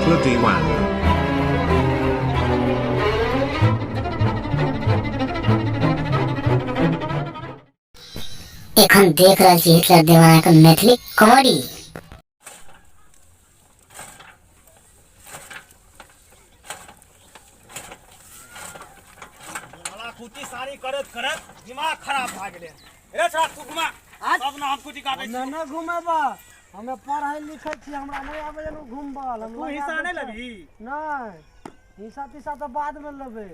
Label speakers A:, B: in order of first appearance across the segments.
A: Hitler Diwana.
B: एखन देख रहल छी हिटलर दीवाना के मैथिली कॉमेडी।
C: साला कुटी सारी करैत करैत दिमाग खराब भए गेलै। रे छोड़ा, तू घुमा सब ना, हम कुटी काटै छी।
D: हमे नहि घुमेबा, हमे पढ़ै लिखै छी, हमरा नहि आबैए ने घुमबल। हम
C: तू
D: लगा
C: हिस्सा
D: दै
C: नहि
D: छै।
C: लेबही?
D: नहि, हिस्सा तिस्सा तऽ बादमे लेबै।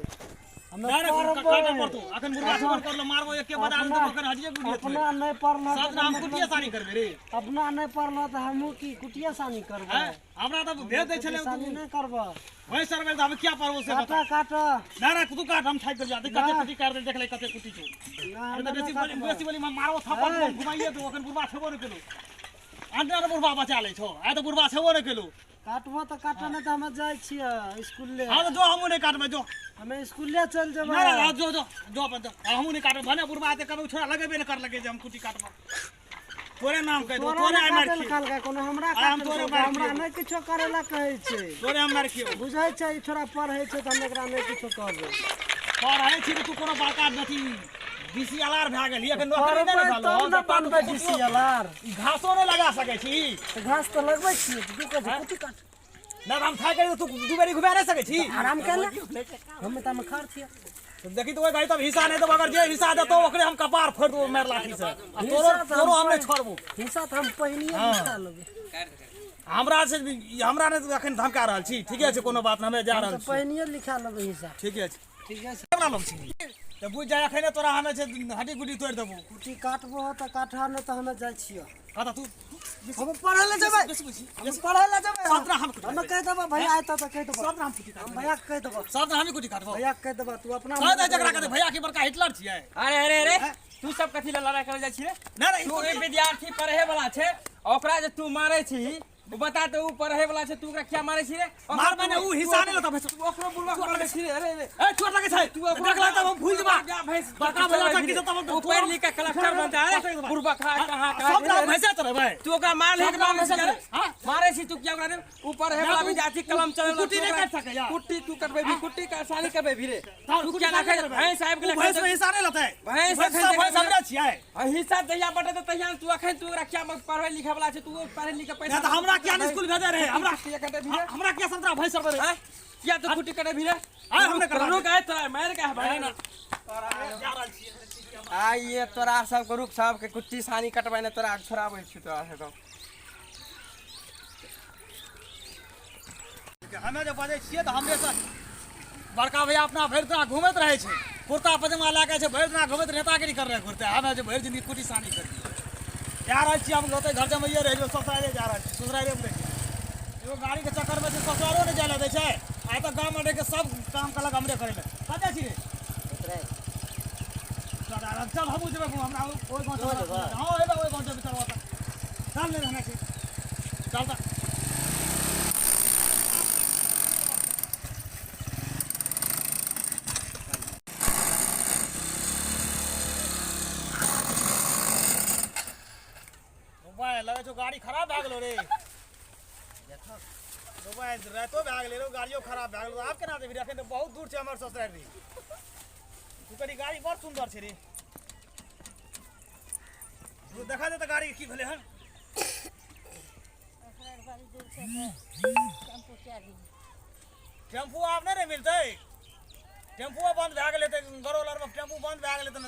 D: हमे
C: नहि नहि,
D: पढ़बै।
C: काटऽ पड़तौ अखन। मुर्गा छुबन करलो, मारबो एके बजा देतौ, अखन हडिये गुडिये।
D: अपना नहि पढ़ल
C: सब ना हम कुटिये सानी करबै रे।
D: अपना नहि पढ़ल तऽ हमहूँ की कुटिये सानी करबै?
C: हैं? हमरा तऽ भेज दै छलै।
D: सानी नहि करबै।
C: वही सर तऽ हम किया पढ़बो से
D: काट
C: बता।
D: काट।
C: ना ना, तू काट, हम थाकि गेलियै। देख कते कुटी काट दे, देख ले कते कुटी छौ।
D: नहि,
C: अरे
D: हमे
C: तऽ बेसी
D: नहि
C: बोली
D: काटबै।
C: बेसी बोली मारबो थप्पड़, घुमाइए दू। अखन बुढ़बा छेबो नहि केलौ, अंडा ने बुढ़बा बचा लै छौ। आइ तऽ बुढ़बा छेबो नहि केलौ।
D: काटबो तऽ काट, नहि तऽ हमे जाइ छियै इसकुले।
C: हाँ तऽ जो, हमहूँ नहि काटबै, जो।
D: हमे इसकुले चलि जेबै।
C: ना ना, जो जो जो, अपन जो, हमहूँ नहि काटबै। भने बुढ़बा एते कभी छोड़ा लगेबे नहि करलकै जे हम कुटी काटबो। तोरे नाम कहि देबो,
D: तोरा
C: तोरे
D: नहि
C: आइ मारि
D: काटै लए
C: खिएबो।
D: कहलकै कोनो हमरा
C: आइ हम
D: काटै लए
C: तोरे
D: कहलकै,
C: मारि
D: हमरा
C: खिएबो।
D: नहि किछो करै लए कहै छै।
C: तोरे हम मारि खिएबो।
D: बुझै छै ई छोड़ा पढ़ै छै तऽ हम एकरा नहि किछो कहबै।
C: पढ़ै छी तऽ तू कोनो बड़का अथी बीसीएलआर भए गेलही? एखन नौकरी नहि ने
D: पढ़बै
C: भेलौ।
D: तब ने बनबै DCLR।
C: ई घासो नहि लगा सकै छी?
D: तऽ घास तऽ लगबै छियै, तऽ तू कहै छै कुट्टी काट।
C: नहि तऽ हम थाकि गेलियै, तू दू बेरी घुमा नहि सकै छी?
D: आराम कर ले, हम तऽ खार छियै।
C: तऽ देखी तऽ ओहि घड़ी तब हिस्सा नहि देबो। अगर जे हिस्सा देतौ, ओकरे हम कपार फोड़ि देबो मारि लाठी से। आ तोरो
D: हिस्सा तऽ
C: तोरो
D: हम
C: हम नहि छोड़बो।
D: हिस्सा तऽ हम पहिनिये लिखा लेबै।
C: हमरा से हमरा नहि एखन धमका रहल छी। ठीके छै, कोनो बात नहि, हमे जा रहल
D: तऽ
C: छी।
D: पहिनिये लिखा लेबै हिस्सा।
C: ठीके छै।
D: ठीके छै।
C: केना लोग छी तऽ बुझि जाय, एखने तोरा हमे छै हड्डी गुड्डी तोड़ि देबो।
D: कुट्टी काटबो तऽ काटह, नहि तऽ हमे जाइ छियै।
C: कतऽ तू?
D: हम पढ़ै लए जेबै।
C: बेसी बुझी।
D: हम पढ़ै लए जेबै।
C: सब दिन हम कुटी
D: हमे कहि देबो, भैया आयतौ तऽ कहि देबो।
C: सब दिन हम कुटी
D: हम
C: काटबो।
D: भैया के कहि देबो।
C: सब दिन हमी कुटी काटबो।
D: भैया के कहि देबो, तू अपना
C: कह दे जकरा कहते भैया की बड़का हिटलर छियै।
E: अरे अरे अरे, तू सब कथी लए लड़ाइ करे जाइ छी रे?
C: नहि नहि।
E: तू एक विद्यार्थी पढ़े वाला छै, ओकरा जे तू मारै छी, ओ बता तऽ, ऊ पढ़े वाला छै, तू ओकरा किया मारै छी रे?
C: मारबै ने, ऊ हिस्सा नहि लेतौ भैंस।
E: तू ओकरो बुढ़वा के मारै छी रे? अरे अरे।
C: ए, चोट लगै छै।
E: तू ओकरो
C: देखला तब हम भूल जेबा।
E: जा भैंस।
C: बड़का भैया छै कि तब हम
E: ऊ पढ़ लिख के कलेक्टर बनता अरे बुढ़वा खा कहाँ कहाँ।
C: सब नाम भैंसे चलेबै।
E: तू ओकरा मार ले,
C: सब नाम
E: मारै छी
C: भैंसे
E: रे?
C: हाँ?
E: मारै छी तू किया ओकरा रे? ऊ पढ़े वाला
C: तू-
E: विद्यार्थी, कलम चले।
C: कुट्टी नहि काटि सकैया।
E: कुट्टी तू कटबै भी, कुट्टी का आसानी करबै भी रे?
C: तू
E: तू क्या ना खाइ भैंस आबि गेलै।
C: भैंस में हिस्सा नहि लेतै।
E: भैंस
C: भैंस
E: एखन
C: सब भैंस
E: देखबै।
C: हमरे छियै।
E: आ हिस्सा जहिया बटेतै तहिया। तू अखन तू ओकरा किया पढ़ै लिखै वाला छै, तू पढ़ै लिखे पैसा
C: नहि तऽ हमरा किया नहि स्कूल भेजै रहै हमरा?
E: कुट्टी कटै भी रे?
C: हमरा किया संतरा भैंस चरबै रहै?
E: आँय? किया तू कुट्टी कटै भी रे?
C: आँय, हम नहि करबै।
E: रुक, आय तोरा मारि के भाई ना।
C: जा रहल छियै।
E: आइए तोरा सबके, रुक, सबके कुट्टी सानी कटबै ने तोरा छोड़ाबै छी तोरा सबके।
C: हमे जे बजै छियै तऽ हमरे से बड़का भैया अपना भरि दिना घूमैत रहै छै, कुर्ता पजामा लए कऽ छै, भरि दिना घूमैत नेतागिरी कर रहे घुरते। हमे जे भरि जिंदगी कुटी सानी करियै जा रहल छियै। हम ओतै घर जमैये रहि गेल, ससुराले जा रहल छी, ससुरालेमे रहै छियै। एगो गाड़ीके चक्करमे छै, ससुरालो नहि जाय लए दै छै। आइ तऽ गाममे रहि कऽ सब काम कहलक हमरे करै लए। कतऽ छी रे? चल चल, हमहूँ जेबै घूमऽ। हमरा ओहि गाँव चल। हँ, हेबै ओहि गाँव जेबै। चल ओतऽ चल, नहि रहना छै, चल तऽ। मोबाइल लगै छौ गाड़ी खराब भए गेलो रे। मोबाइल रातो भए गेलै रे, गाड़ियो खराब भए गेलो। आब केना जेबही रे? एखन तऽ बहुत दूर छै हमर ससुरारि रे। तू कनी गाड़ी बड़ सुन्दर छै रे, तू देखा दे तऽ गाड़ी के की भेलै हन। टेम्पू आब नहि ने मिलतै, टेम्पुओ बन्द भए गेलै तऽ। गरौल आरमे टेम्पू बन्द भए गेलै तऽ,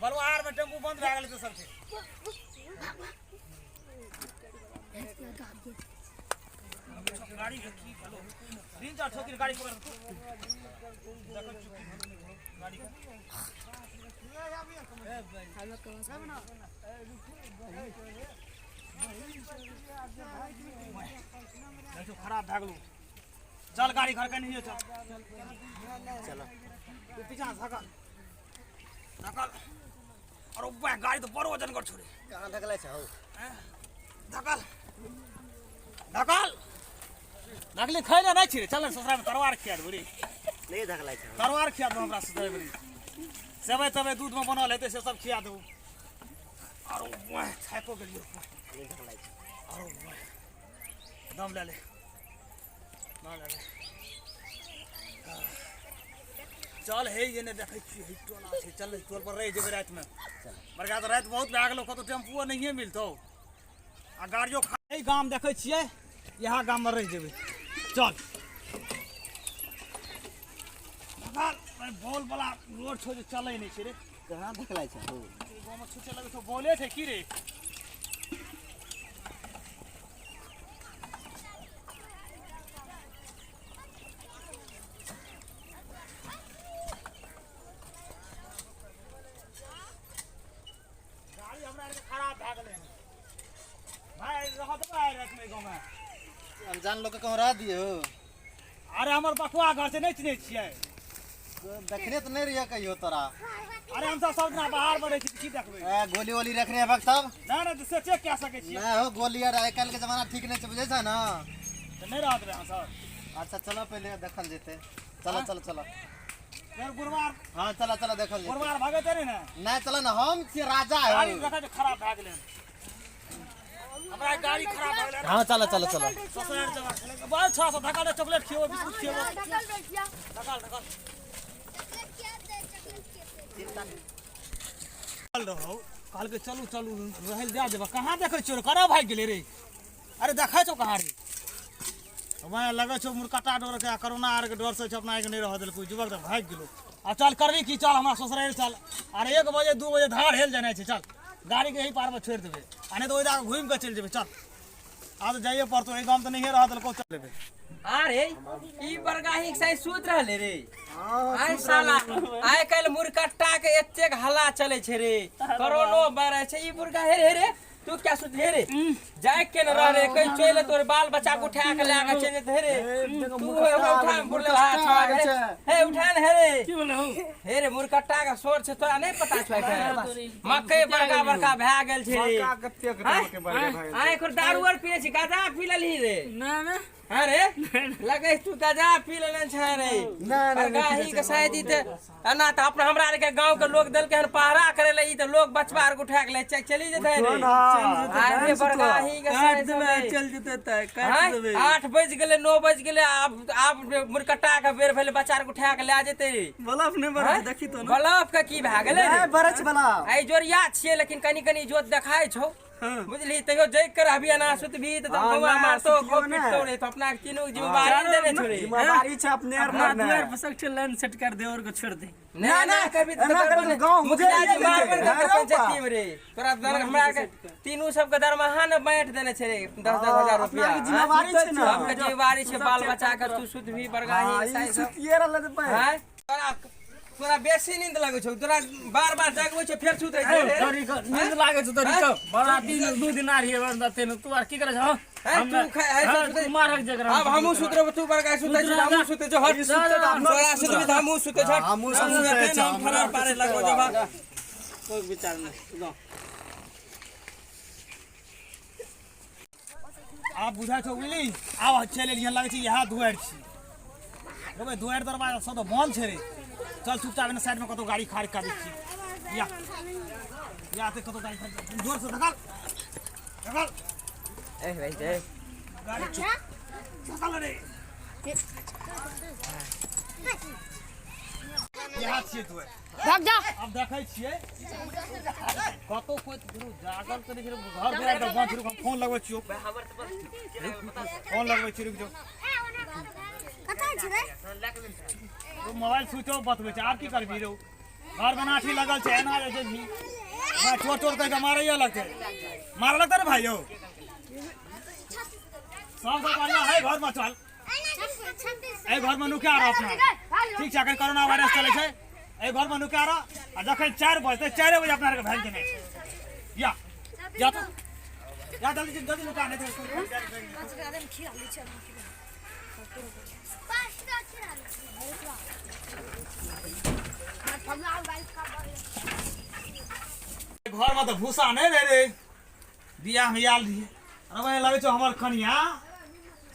C: बलुआरमे टेम्पू बन्द भए गेलै तऽ सब छै। गाड़ी के की भेलो? तीन चार छोकरी गाड़ी पकड़ तू, देखो चुकी भेलो नहि भेलो गाड़ी के। देखो खराब भए गेलो। चल गाड़ी घर के नहीं, चल चल, तू पीछा धकल धकल। अरे बा, गाड़ी तो बड़ वजन कर छोड़े।
D: कहाँ धकलै छै हौ?
C: धकल धकल धकली, खैले नहि छी रे। चल ने ससुरा में तरवार खिया देबो रे।
D: नहि धकलै छै।
C: तरवार खिया देबो हमरा ससुरा में, सेबै तबै दूध में बनल हेतै से सब खिया देबो। आरो थाको गेलियो।
D: नहि धकलै छै।
C: आरो दम ले ले। चल हे ये ने देखै छियै हे टोला छै चल टोल पर रहि जेबै रातिमे बड़का तऽ राति बहुत भए गेलौ कतौ टेम्पुओ नहिए मिलतौ आ गाड़ियो एहि गाम देखै छियै इएह गाममे रहि जेबै चल बॉल वाला रोड छौ जे चलै नहि छै रे
A: कहाँ देखलै छै हो
C: ई गाँवमे छुछे लगै छौ बॉले छै की रे गाड़ी हमरा आरके खराब भए गेलै हन भाय रहऽ देबै आइ रातिमे गाँवमे
A: अनजान लोग के कहूँ रह दियो
C: अरे हमर बकुआ घर छै नहि चिन्है छियै
A: देखने तऽ नहि रहिए कहियो तोरा
C: अरे हमसब सब दिना बाहर बढ़ै छी की देखबै
A: ए गोली वोली रखने हेबक तब
C: नहि नहि तऽ से चेक कए सकै छियै
A: नहि हो गोली आर आइ काल्हि के जमाना ठीक नहि छै बुझै छै ने
C: तऽ नहि रहऽ देबै अहाँ सब
A: अच्छा चलो पहिले देखल जेतै चलो चलो चलो
C: फेर गुरुवार
A: हाँ चलो चलो देखल जेतै
C: गुरुवार भगेतै नहि ने
A: नहि चलो ने हम छियै राजा
C: गाड़ी
A: हो
C: देखै छै खराब भए गेलै हन। हमरा गाड़ी खराब भए गेलै हन।
A: हाँ चलो चलो चलो
C: ससुरारि जगह छलै। बड़ छह सौ धक्का दे चॉकलेट खिएबो बिस्कुट खिएबो धक्का धक्का चल रहो कहलकै चलू चलू रहै लए दए देबऽ कहाँ देखै छियौ रे कना भागि गेलै रे अरे देखै छौ कहाँ रे वएह लगै छौ मुरकटा डरके आ करोना आरके डर से छै अपना आरके नहि रहऽ देलकै युवक तऽ भागि गेलौ आ चल करबी की चल हमरा ससुरारि चल अरे 1 बजे 2 बजे धार हेल जेनाइ छै चल गाड़ीके एही पारमे छोड़ि देबै आ नहि तऽ ओहि दऽ कऽ घुमि कऽ चलि जेबै चल आब तऽ जाइए पड़तौ एहि गाँवमे तऽ नहिए रहऽ देलकौ चल लेबै
E: अरे ई बरगाही के साइड सुति रहले रे आइ साला आइ काल्हि मुरकट्टा के एतेक हल्ला चलै छै रे करोनो बढ़ै छै ई मुर्गा हे रे हे रे तू क्या सुत हे रे जाय के न रह रे कहीं चलि तोरे बाल बच्चा के उठा के लए के चलि जेतै हे रे तू ओकरा उठा बुढ़ले हाथ हे हे उठा ने हे रे
D: की बोले हो
E: हे रे मुरकट्टा के शोर छै तोरा नहि पता छौ आइ काल्हि मकई बड़का बड़का भए गेल छै रे आइ एकर दारू आर पियै छी गाजा पी लेलही रे
D: ना ना
E: अरे लगे तू गाजा पी लेने छै रे बरगाही के शायद ई तऽ एना तऽ अपना हमरा आर के गांव के लोग देलकै हन पहरा करे ले ई तऽ लोग बचबा आर के उठा के ले चलि जेतै रे अरे बरगाही के
D: काट
E: शायद
D: देबै
E: रे।
D: चल जेतै तऽ काट
E: आँय?
D: देबै
E: 8 बजि गेलै 9 बजि गेलै आब आब मुरकट्टा के बेर भेलै बच्चा आर के उठा के लए जेतै
D: बलफ नहि बरै
E: आँय?
D: देखी तो ने
E: बलफ के की भए गेलै रे?
A: बरछ वाला
E: आइ जोरिया छियै लेकिन कनि कनि जोत देखाइ छौ
D: हाँ।
E: बुझली तैयो जगि कर अभी एना सुतबी तऽ
A: हाँ,
E: बौआ
A: ना,
E: मारतो
A: सुतियो
E: खूब
A: ना।
E: पिटतो रे तऽ अपना के तीनू के जिम्मेवारी देने छौ रे
A: जिम्मेवारी छै अपने आर
D: अपना
A: मरनाइ।
D: दुआर पर सबके लाइन सेट कर दे और को छोड़ दे
E: ना ना कभी तऽ
A: एना
E: करबो
A: करबो
E: नहि।
A: गाँव
E: मुखिया जी
A: उजड़ि
E: मारबे
A: जेतै।
E: करतौ
A: हाँ,
E: पंचायती में रे तोरा हमरा के तीनू सबके दरमाहा ने बाँटि देने छै रे 10-10 हजार रुपया
A: अपना आरके जिम्मेवारी छै ने।
E: सबके जिम्मेवारी छै बाल बच्चा के तू सुतबी बरगाही
A: हाँ, ई
E: साइ सब
A: सुतिये रहलै तऽ भाइ।
E: आँय? तोरा तोरा बेसी नींद लगै छौ तोरा बार बार जगबै छौ फेर सुत रहै छै रे।
D: नींद लागे छौ तोरी
E: आँय?
D: के बड़ा दिन दू दिन आर हिये तेन तू आर की करे छौ
E: हैं, तू है,
D: हाँ,
E: सुतै-
D: तू मारक जगह
E: अब हमहूँ सुत रहबो तू बड़का सुतै छी हमहूँ सुतै छौ हट तोरा सुतबी तऽ हमहूँ सुतै छौ
A: हमहूँ सब सुतै छौ,
E: हम फरार पारे लगबो जब
D: कोई विचार नहीं जाओ।
C: आब बुझाइ छौ बुझली आब चलि एलियै लगै छै इएह दुआरि छी रे दुआरि दरवाजा सब तऽ बंद छै रे चल चुपचाप एने साइडमे कतौ गाड़ी खाड़ कऽ दै छी या या तऽ कतौ गाड़ी खाड़ जोर से धकाल धकाल
E: ए भाइ जय
C: गाड़ी धकाल रे इएह छियै दुआरि
B: भाग जा
C: आब देखै छियै कतौ कोइ गुरु जागल तऽ नहि छै घर दुआरि तऽ बंद छै रुक हम फोन लगबै छियौ फोन लगबै छियौ रुकि जाउ तू मोबाइल स्विच ऑफ बतबै छै आब की करबी रौ घरमे नाठी लगल छै एना जे छै भी चोर चोर कहि कऽ मारैए लगतै मारऽ लगतै ने भाइ यौ सबसँ बढ़िआँ है घरमे चल एहि घरमे नुका रह अपना ठीक छै अखन कोरोना वायरस चलै छै एहि घरमे नुका रह आ जखन 4 बजतै 4 बजे अपना आरके भागि जेनाइ छै या या तऽ या जल्दी जल्दी नुका नहि तऽ घरमे तऽ भूसा नहि रहै रे बियाहमे आयल रहियै अरे लगै छौ हमर कनिया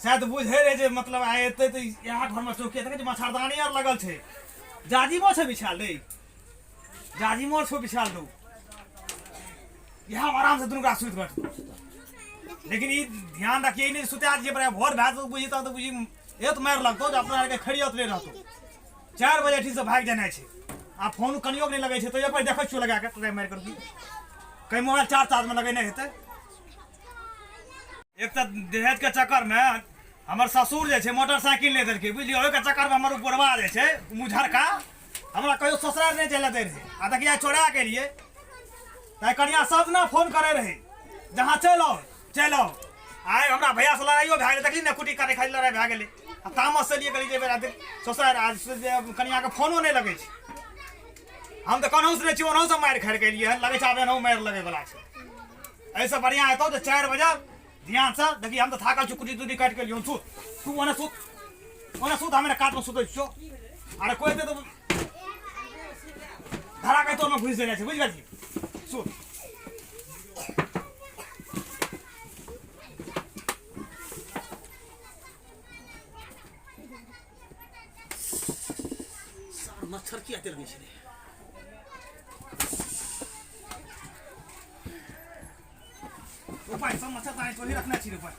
C: शायद बुझै रहै जे मतलब आइ एतै तऽ इएह घरमे चौकी देखै छी मच्छरदानी आर लगल छै जाजिमो छै बिछायल रे जाजिमो छौ बिछायल रौ इएह आरामसँ दुनू गोटा सुति बैठतौ लेकिन ई ध्यान रखिए ई नहि सुता जे बड़ा भोर भए जेतौ बुझी तब तऽ बुझी एत मारि लगतौ जे अपना आरके खैरियत नहि रहतौ। 4 बजे एहिठाम से भागि जेनाइ छै आ फोन कनियो नहि लगै छै, तऽ एक बेर देखै छियौ लगा कऽ ट्राई मारि कऽ, कहीं मोबाइल चार्ज तार्ज में लगेने हेतै। एक तऽ दहेजके चक्करमे हमर ससुर जे छै मोटरसाइकिल नहि देलकै, बुझलियै? ओहिके चक्करमे हमर ओ बुढ़वा जे छै मुझरका हमरा कहियो ससुराल नहि जाय लए दै रहै। आ देखियै आइ चोरा के एलियै तऽ कनिया सब दिना फोन करै रहै जहाँ चलि आउ चलि आउ। आइ हमरा भैयासँ लड़ाइयो भए गेलै, देखली ने कुटी काटै खातिर लड़ाइ भए गेलै। आ तामस से एलियै, कहलियै जे बेरा ससुराल आज कनियाके फोनो नहि लगै छै। हम तऽ कन्हूसँ नहि छी, ओनहुसँ मारि खाइ के एलियै हन, लगै छै आब एनहु मारि लगैवला छै। एहिसँ बढ़िआँ हेतौ तऽ 4 बजे ध्यानसँ देखी। हम तऽ थाकल छी, कुटी तुटी काटि के एलियै। सुत तू ओने, सुत ओने सुत, हम कातमे सुतै छियौ। अरे कोइ तऽ धरा के तोरमे घुसि देने छै, बुझि गेलही? सुत। मच्छर किया तेल छै रे? उपाय सब मच्छरदानी तोही रखने छी रे? उपाय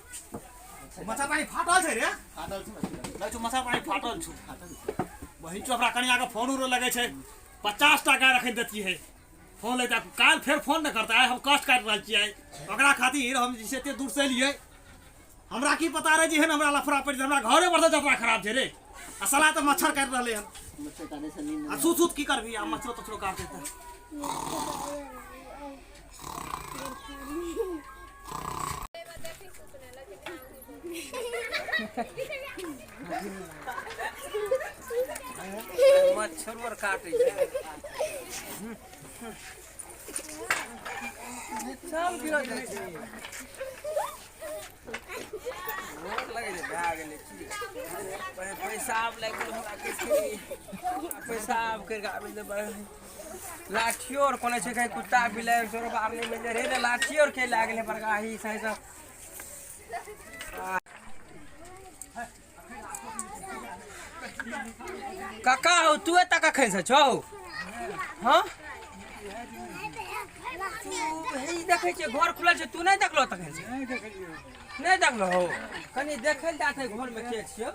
C: मच्छरदानी फाटल छै रे, फाटल छै, लगै छौ मच्छरदानी फाटल छौ। वही छौ हमरा कनिया के फोन उरो लगै छै 50 टाका रखै देती है फोन लेता, काल्हि फेर फोन नहि करतै। आइ हम कष्ट काटि रहल छियै ओकरा खातिर, हम जे छै एते दूर से एलियै। हमरा की पता रहै जे एहन हमरा लफड़ा पड़ि जेतै। हमरा घरे पर से जतरा खराब छै रे, आ साला तऽ मच्छर काटि रहलै हन। आ सुत सुत की करबही? आ मच्छरो तच्छरो काटतै तऽ।
E: मच्छर आर काटै छै, सब गिरल जाइ छै। लगै छै भए गेलै की पहिले पेशाब लागि गेल हमरा। किछु पेशाब करि कऽ आबै छै, लाठियो आर कोने छै, कहीं कुत्ता बिलाइ चोरबा आर नहि मिल रे रे। लाठियो आर के लागि गेलै बड़का ही सही सब। काका हो, तू एतऽ कखन से छौ? हाँ, तू हे देखै छियै घर खुलल छै, तू नहि देखलो तखन से? नहि देखलो हो, कनि देखै लए जाते घरमे के छियौ।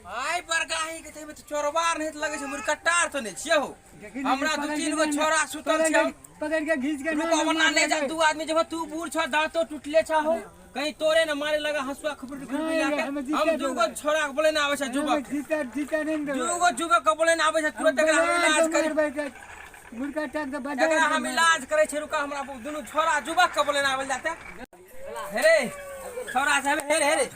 E: आइ बरगाही के तऽ चोरबा नहि लगै छै, मुरकट्टा आर तऽ नहि छियै हो? हमरा दू तीन गो छोरा सुतल छै,
D: पकड़ के घींच के
E: रुको वरना नहीं जा। दू आदमी जब तू बूढ़ छ, दांतो टूटले छ हो, कहीं तोरे न मारे लगा हंसुआ खुपरी खुपरी लाके। हम दू गो छोरा के बोले ना आवे छै जुबक,
D: जीता जीता नहीं
E: दू गो जुबक के बोले ना आवे छै, तुरंत एकरा हम इलाज करी।
D: मुर्गा टाक दे बजा,
E: एकरा हम इलाज करे छै। रुका, हमरा दुनू छोरा जुबक के बोले ना आवे जाते। हेरे छोरा साहब, हेरे हेरे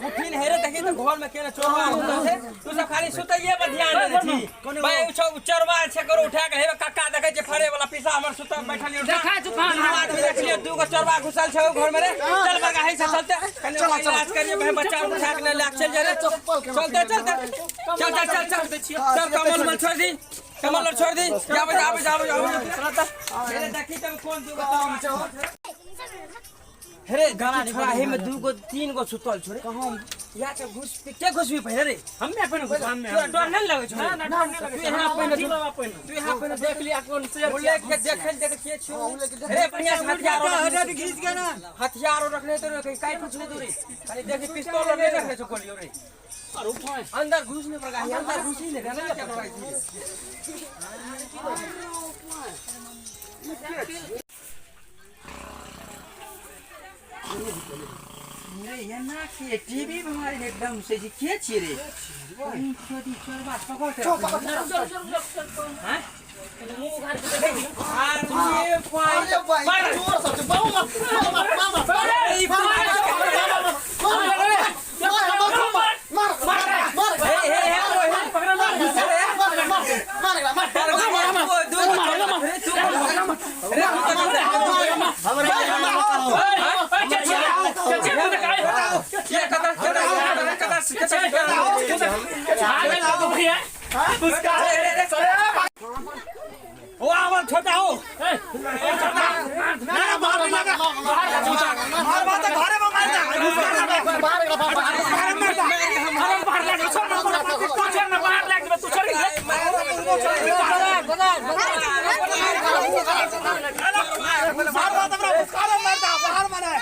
E: उठिन, हेरे देखी तो घर में केना चोरवा सुतल छै। तू सब खाली सुतैये पर ध्यान दे छी भाई। उ चोरवा छै करो उठा के हेबे काका देखै छै फरे वाला पीसा हमर सुतल बैठल उठा
F: देखा तूफान।
E: आदमी देखलिए दू गो चोरवा घुसल छै घर में रे। चल बरगा है से चलते, कनी इलाज करिए भाई, बच्चा उठा के ले चल जा रे। चलते चलते, चल चल चल चल चल। कमल मल छोड़ दी, कमल और छोड़ दी। जाबे जाबे जाबे जाबे। हेरे देखी तब कोन दू गो चोरवा छै। हेरे गाना छोड़ा, हे में दू गो तीन गो सुतल छोड़े कहां या के घुस के घुसबी पहिले रे? हम्मे पहिने घुस, तोरा डर नहीं लगै छौ?
F: ना, डर नहीं लगै
E: तू यहाँ पहिने, तू यहाँ पहिने
F: देख लिया कोन शेर।
E: बोले के देखल देख के छियो रे, बढ़िया से हथियार
D: हटा घींच के ना।
E: हथियार रखने तो कहीं काट कुछ नहीं दूरी, खाली देखी पिस्तौल नहीं रखने छो गोलियो रे। अंदर घुस नहीं पड़गा, अंदर घुस ही नहीं ना, क्या करवाई थी रे? एना के टीवी बीमारी एकदम से जी के छी रे? चोरी चोरबा पकड़ के हैं? अरे भाई,
C: अरे भाई, चोर सब छै, बाबू मार, मार, मार, मार, मार, मार, मार,
E: हे हे हे हे
F: पकड़ लो।
C: मार, मार, मार, मार,
A: ओ आवर छोटा हो ना, मार मार मार मार त घरे में मार दे,
C: मार, मार, मार। मार मार, हमरा भुसकालो मार दे, बाहर मारे।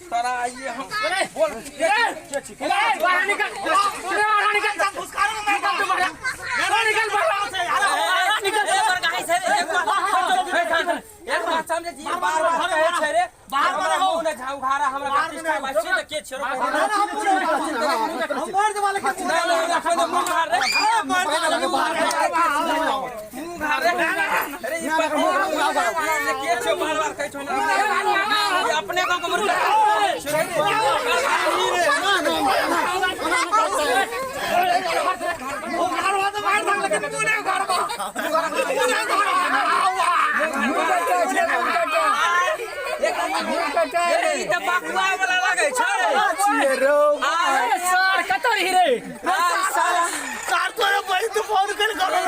E: तोरा ये हम बोल
A: बाहर निकल, बाहर निकल, निकल तू बाहर, निकल बाहर,
E: निकल ए बरगाही से रे, एक बात एक बात समझे जी बार बार कहे छे रे
C: बाहर
E: हमरा मुंह ने झाऊ घारा हमरा प्रतिष्ठा बासी त के छेरो
C: हम मर देवा लेकिन
E: नहीं नहीं रखो तो मुंह घार रे
C: मर देवा लेकिन
E: मुंह घार रे अरे ई पर ये के छे बार बार कहे छो हमरा ये अपने को मुर्गा अरे ई त बकुआ वाला लगे छे रे
A: अरे सर कतऽ रही रे
E: आ साला
C: सार तोरे बहिन तू फोन कर करो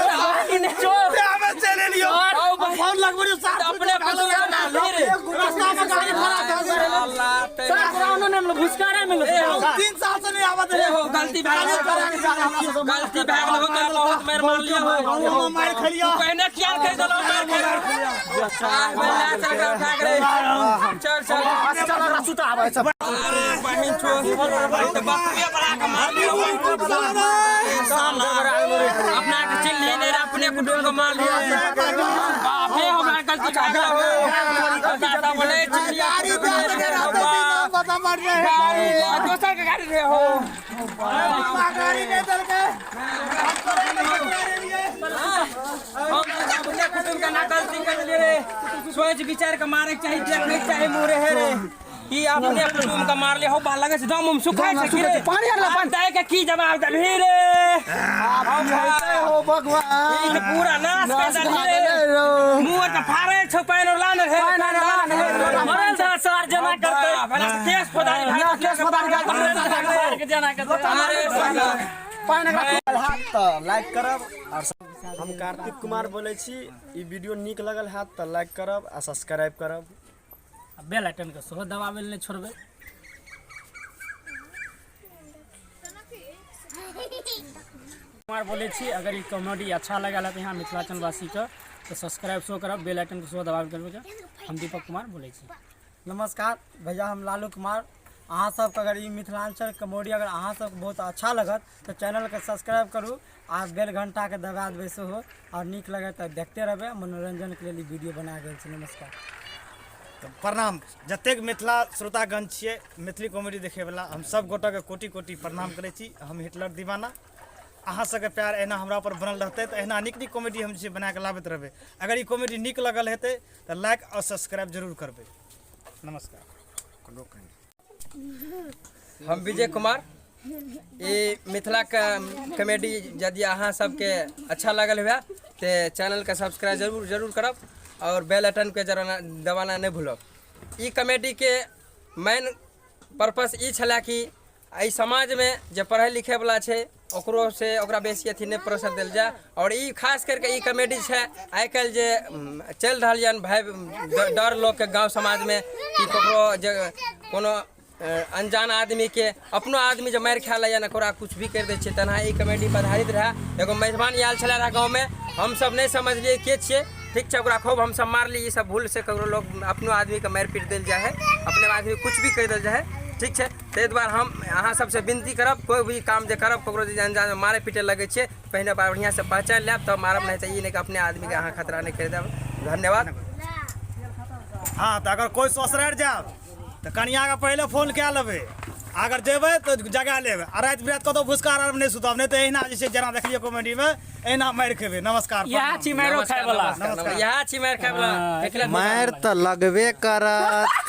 A: चोर
C: हमें चले लियो फोन लगबो रे सार
E: अपने पसंद रे
C: रास्ता में गाड़ी खराब भए गेल
E: अल्लाह तेरा
A: सर पुरानो ने भुसकारा मिल
E: ए हो
C: 3 साल से नहीं आवत
E: ए
C: रे
E: हो गलती भए गेल गलती भए गेल हो कर बहुत मार मार लिया हो
C: हम मार खेलियो
E: पहने किया कह देलो मार खेल आ मैं चल कर उठा के रे चल चल अरे बहिन छो ई त बकुए बड़ा के मार लियो साला अपना के चिल्ली नहीं रे अपने कुटुंब के मार लिया बाप रे हमरा गलती भए गेल हो दादा बोले चिल्लिया
C: गाड़ी पे आते रहते पता मर रहे
E: गाड़ी दोसर के गाड़ी रे हो
C: गाड़ी नहीं चल के
E: हम अपने कुटुंब के ना गलती कर लिए रे सोच विचार के मारे के चाही देखने के चाही मुरे हे रे ई अपने कुटुंब के मार ले हो बाल लगे से दम उम सुखाय छै की रे
D: पानी आर ला, पानी।
E: दाय के की जवाब देबही रे
D: हो भगवान
E: ई त पूरा नाश कर देलही रे मुंह त फाड़े छौ पानि और लान रे
D: पानि आर लान हे।
A: मरल दा सर जना करते
E: भला से केस फौजदारी भाई
D: ना, केस फौजदारी भाई।
A: सर के जना करते
E: अरे साला
D: पानि एकरा
F: हैत तऽ लाइक करब आओर हम कार्तिक कुमार बोलै छी ई वीडियो नीक लगल हैत तऽ लाइक करब आ सब्सक्राइब करब
A: बेल आइकन के सेहो दबाबै लए नहि छोड़बै। कुमार बोलै छी, अगर ई कॉमेडी अच्छा लगल है तऽ यहाँ मिथिलाञ्चलवासीके तऽ सब्सक्राइब सेहो करब, बेल आइकनके सेहो दबाबै करबै। हम दीपक कुमार बोलै छी।
D: नमस्कार भैया, हम लालू कुमार। अहाँ सबके अगर ई मिथिलाञ्चल कॉमेडी अगर अहाँ सबके बहुत अच्छा लगत तऽ चैनलके सब्सक्राइब करू आ बेल घंटाके दबा देबै सेहो, आओर नीक लगत तऽ देखते रहबै। मनोरंजनके लेल ई वीडियो बना गेल छै। नमस्कार।
C: तऽ प्रणाम जतेक मिथिला श्रोतागण छियै मैथिली कॉमेडी देखैवला, हम सब गोटाके कोटि कोटि प्रणाम करै छी। हम हिटलर दीवाना। अहाँ सबके प्यार एहिना हमरा पर बनल रहतै तऽ एहिना नीक नीक कॉमेडी हम जे बना कऽ लाबैत रहबै। अगर ई कॉमेडी नीक लगल हेतै तऽ लाइक आओर सब्सक्राइब जरूर करबै। नमस्कार।
E: हम विजय कुमार। ई मिथिला के कॉमेडी यदि अहाँ सबके अच्छा लगल हुए तऽ चैनल के सब्सक्राइब जरूर जरूर करब और बेल आइकन के जराना दबाना नहीं भूलब। ई कॉमेडी के मेन पर्पस ई छलै कि एहि समाजमे जे पढ़ै लिखैवला छै ओकरो से ओकरा बेसी अथी नहि प्रेशर देल जाय। और ई खास करके ई कॉमेडी छै आइ काल्हि जे चलि रहल यऽ भय डर लोकके गाँव समाजमे कि ककरो जे कोनो अनजान आदमीके अपनो आदमी जे मारि खा लैए ने ओकरा कुछ भी करि दै छै, तेना ई कॉमेडी पर आधारित रहए। एगो मेजबान आयल छलै रहए गाँवमे, हमसब नहि समझलियै के छियै, ठीक छै ओकरा खूब हमसब मारली। ई सब भूल से ककरो लोग अपनो आदमीके मारि पीट देल जाइ है, अपने आदमी कुछ भी कहि देल जाइ है, ठीक छै। ताहि दुआरे हम अहाँ सबसँ विनती करब, कोइ भी काम जे करब ककरो जे अनजान मारै पीटै लगै छियै पहिने बढ़िआँसँ पहचानि लेब तब मारब, नहि तऽ ई नहि कि अपने आदमीके अहाँ खतरा नहि करि देब। धन्यवाद।
C: हाँ तऽ अगर कोइ ससुरारि जायब तऽ कनियाके पहिले फोन कए लेबै, अगर जेबै तऽ जगा लेब आ राति बिराति कतहु भुसका आरमे नहि सुतब, नहि तऽ एहिना जे छै जेना देखलियै कॉमेडीमे एहिना मारि खेबै। नमस्कार।
A: इएह छी मारि खाय वाला।
E: नमस्कार। इएह छी मारि खाय वाला।
F: मारि तऽ लगबे करत।